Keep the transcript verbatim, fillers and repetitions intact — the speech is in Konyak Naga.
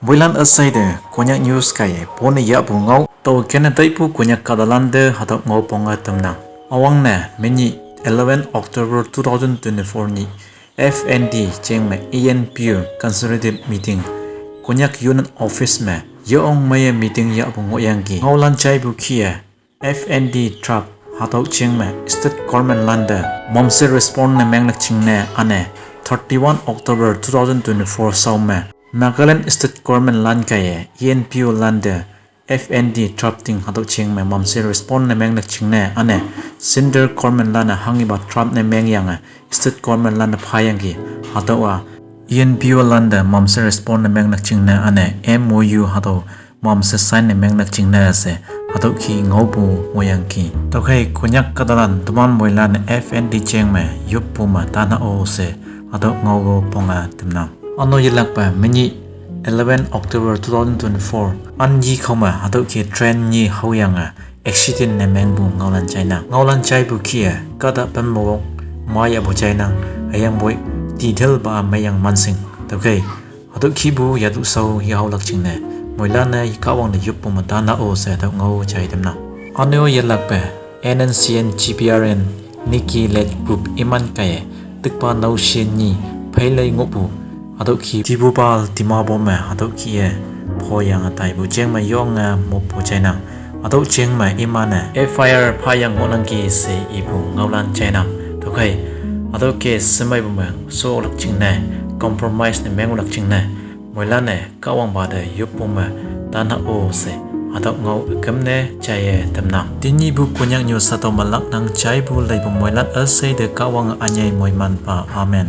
Moilan üsheide Konyak news kaiye pone yahpu ngao. Tao kene taipu Konyak kahtalante hatüo ngao ponge tamnang. Üwangne menyih eleven October two thousand twenty-four nyih F N D jeng me E N P O consultative meeting Konyak Union office me yeong meiye meeting yahpu ngohyangki. Ngaolan jaipu kih-e F N D draft hatüo jeng me state government lante mamshe respond ne menglak jingne üne thirty-one October two thousand twenty-four shao me Nagaland state government lan kaiye E N P O lante F N D draft ting hatüo jeng me mamshe respond ne menglak jingne üne central government lan-e hanghipa draft ne mengyange state government lante phayangki. Hatüo-a E N P O lante mamshe respond ne menglak jingne üne M O U hatüo mamshe sign ne menglak jingne she hatüo kih ngaopu ngohyangki. Tüokhei Konyak kahtalan teman moilan-e F N D jeng me yoppu me tana-o she hatüo ngao-o ponge tamnang. Üno yelakpe menyih eleven October two thousand twenty-four anyi khao me hatüo kih train nyi haoyange accident ne mengpu ngaolan jainang. Ngaolan jaipu kih-e kahta pen mewok mayahpu jainang, hüyangpoi detail pa meiyang manshing. Tüokhei hatüo kihpu yatu shao yehaolak jingne moilan-e Kahwang te yoppu me tana-o she hatüo ngao jai tamnang. Üne-o yelakpe N N C N G P R N Niki led group iman kaiye tikpa naoshe nyi pheilei ngohpu hatüo kih Diphupar Dimapur me hatüo kih-e phoyange taipu jeng me yonge moppu jainang. Hatüo jeng me iman-e F I R phayang ngohnangki she ipu ngaolan jainang. Tüokhei hatüo kih shemeipu me sholak jingne compromise ne menglak jingne moilan-e Kahwangpa te yoppu me tana-o she hatüo ngao üküm ne jaiye tamnang. Tenyihpu Konyak news hatüo me laknang. Jaipu leipu moilan üsheite Kahwange ünyei moimanpa. Amen.